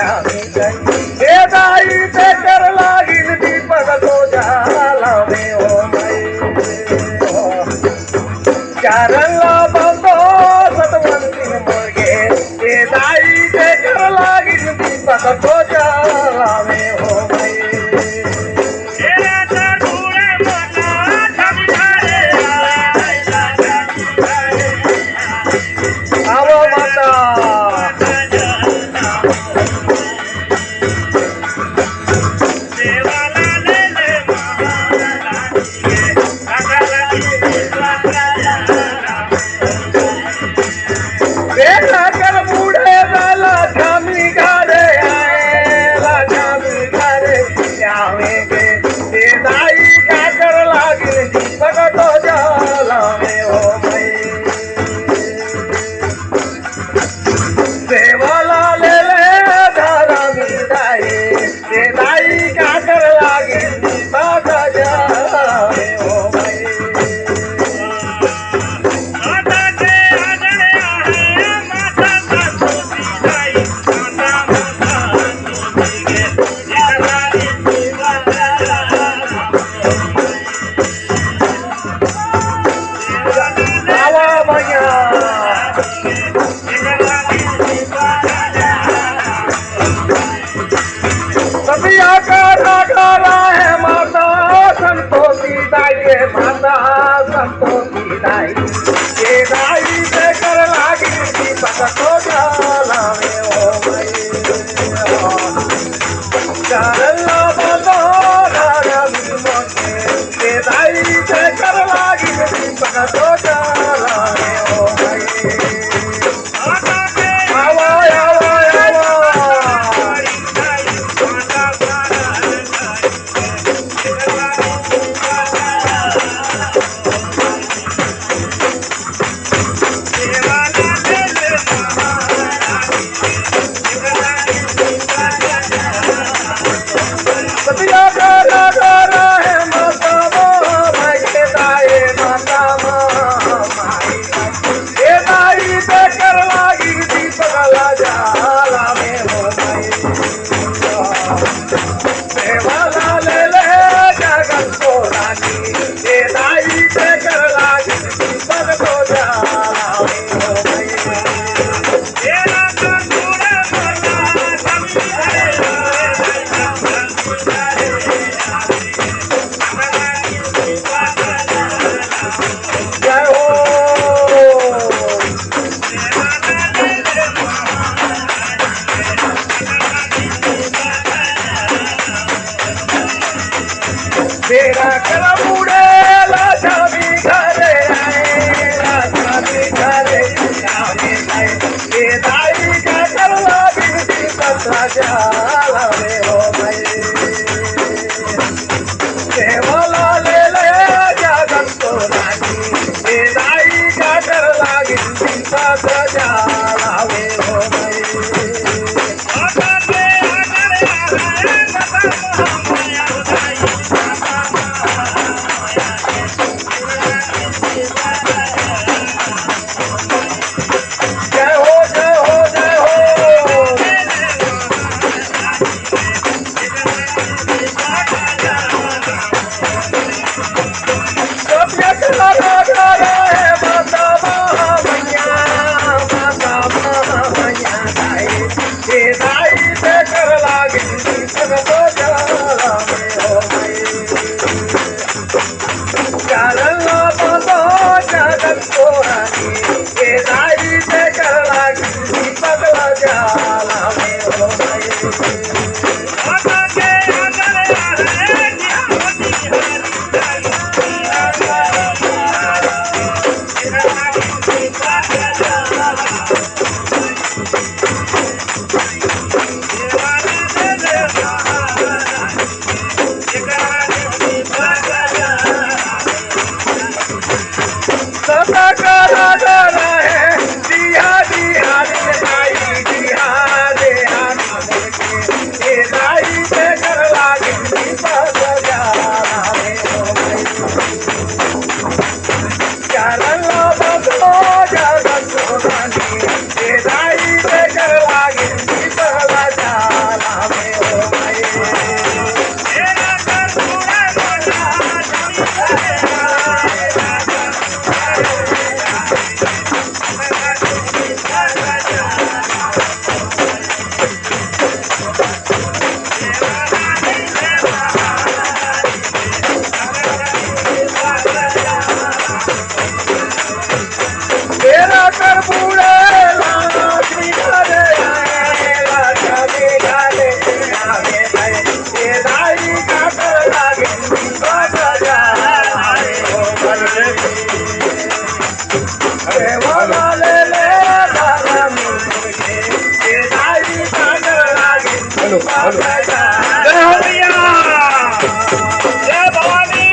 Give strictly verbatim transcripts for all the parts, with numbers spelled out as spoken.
ए दाई, तेकर लागिन दीपक तो जाला में हो मई। चरण ला बंदो सतवंती मोर गे। ए दाई, तेकर लागिन दीपक तो जाला में हो मई। आवो माता। बेटा कर बूढ़े वाला लक्ष्मी घरे आए, लक्ष्मी घरे आवेंगे। ए दाई, काकर लागिन दीपक तो जाला में हो मई। सेवा ला ले ले धरम दाई, ए दाई, काकर लागिन दीपक जाला में हो मई। आवा भैया। सतिया का रागा है माता संतोषी दाई, माता संतोषी दाई। ए दाई, तेकर लागिन दीपक तो जाला में हो मई। चरला बंदो रागा मोटे। ए दाई, तेकर लागिन दीपक तो जाला में हो मई। आवा, आवा, आवा। सतिया का रागा है माता माँ, भाई के दाए माता माँ, माई। ए दाई, तेकर लागिन दीपक ला जाला में हो मई। सेवा ला ले ले जगत को रानी, ए दाई, तेकर लागिन दीपक तो जाला में हो मई। जय हो। बेरा कर बूढ़े लक्ष्मी घरे आए, लक्ष्मी घरे आए। ए दाई, काकर लागिन दीपक तो जाला में हो मई। सेवा ला ले ले जगत को रानी, ए दाई, काकर लागिन दीपक तो जाला में हो मई। जय हो, जय हो, जय हो। जय हो भैया, जय भवानी।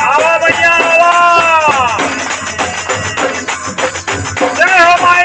आवा भैया, आवा। जय हो माई।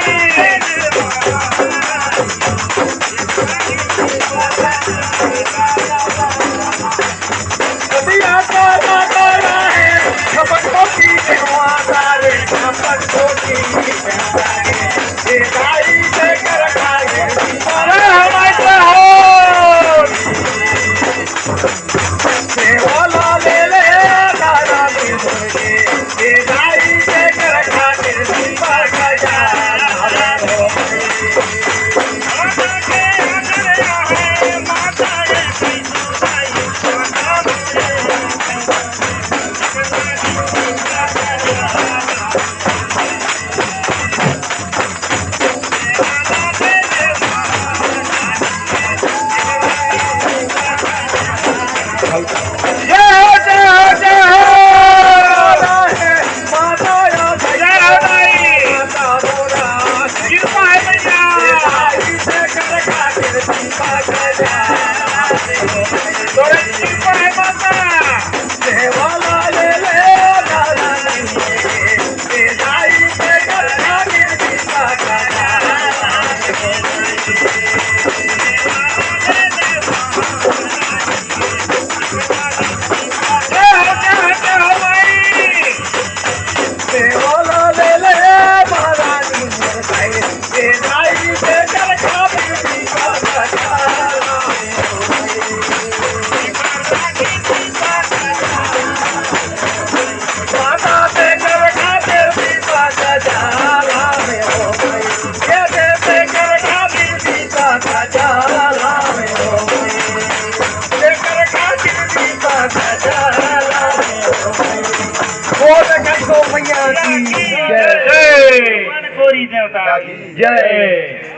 जय हो, जय हो, जय हो। जय हो भाई। कृपा है भैया। थोड़ी कृपा है माता। बोल देखा तो भैया की जय। जय। गोरी देवता की जय।